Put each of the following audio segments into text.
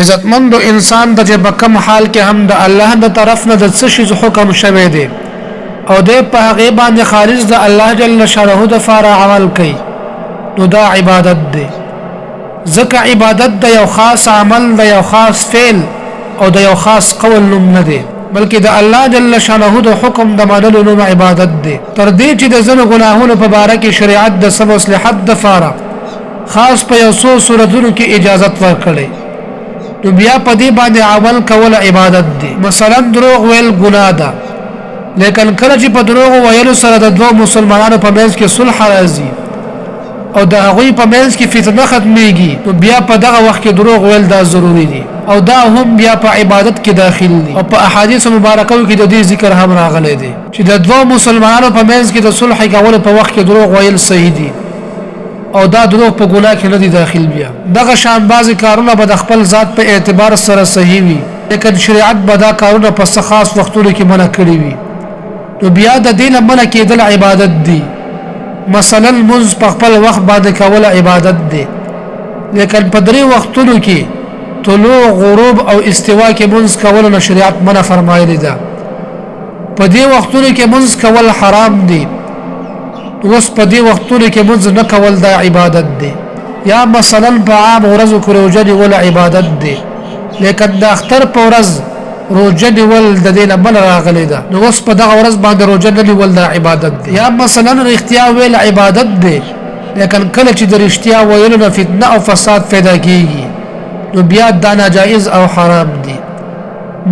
عزتمندو انسان ته چې په کوم حال کې هم د الله د طرف نه د څه شي حکم شوی دی او دی په هغې باندې خالص د الله جل شانه د فاره عمل کوي، نو دا عبادت دی. ځکه عبادت د یو خاص عمل، د یو خاص فعل او د یو خاص قول نوم نه دی، بلکې د الله جل شانه د حکم د منلو نوم عبادت دی. تر دې چې د ځینو ګناهونو په باره کې شریعت د څه مصلحت دپاره خاص په یو څو صورتونو کې اجازت ورکړي، نو بیا په دې باندې عمل کول عبادت دی. مثلا دروغ ویل ګناه ده، لیکن کله چې په دروغ ویلو سره د دوو مسلمانانو په منځ کې صلح راځي او د هغوی په منځ کې فتنه ختمیږي، نو بیا په دغه وخت کې دروغ ویل دا ضروري دي او دا هم بیا په عبادت کې داخل دي. او په احادیث مبارکو کې د دې ذکر هم راغلی دی چې د دوو مسلمانانو په منځ کې د صلح کولو په وخت کې دروغ ویل صحیح دي او دا دروغ په ګناه کې نه دي داخل. بیا دغه شان بعضې کارونه به د خپل ذات په اعتبار سره صحیح وي، لیکن شریعت به دا کارونه په څه خاص وختونو کې منع کړي وي، نو بیا د دې نه منع کېدل عبادت دي. مثلا لمونځ په خپل وخت باندې کول عبادت دی، لیکن په درې وختونو کې طلوع، غروب او استوا کې مونځ کولو نه شریعت منع فرمایلی ده. په دې وختونو کې مونځ کول حرام دي، اوس په دې وختونو کې مونځ نه کول دا عبادت دی. یا مثلا په عام ورځو کې روژه نیول عبادت دی، لیکن د اختر په ورځ روژه نیول د دې نه منع راغلې ده، نو اوس په دغه ورځ باندې روژه نه نیول دا عبادت دی. یا مثلا رښتیا ویل عبادت دی، لیکن کله چې د رښتیا ویلو نه فتنه او فساد پیدا کیږي، نو بیا دا ناجایز او حرام دي.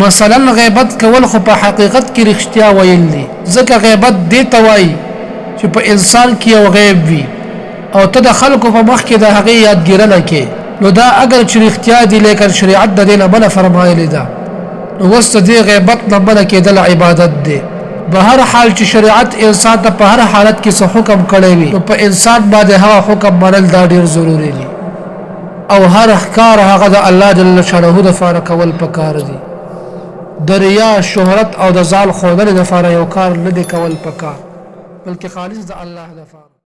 مثلا غیبت کول خو په حقیقت کې رښتیا ویل دي، ځکه غیبت دې ته وایي چې په انسان کې یو غیب وي او ته د خلکو په مخ کې د هغې یادګیرنه کې، نو دا اګر چې رښتیا دي، لیکن شریعت د دې نه منع فرمایلې ده، نو اوس د دې غیبت نه منع کېدل عبادت دی. به هر حال چې شریعت انسان ته په هر حالت کې څه حکم کړی وي، نو په انسان باندې هغه حکم منل دا ډېر ضروري دي او هر کار هغه د الله جل شانه دپاره کول پکار دي. د ریا، شهرت او د ځان ښودنې دپاره یو کار نه دی کول پکار، بلکې خالص د الله دپاره.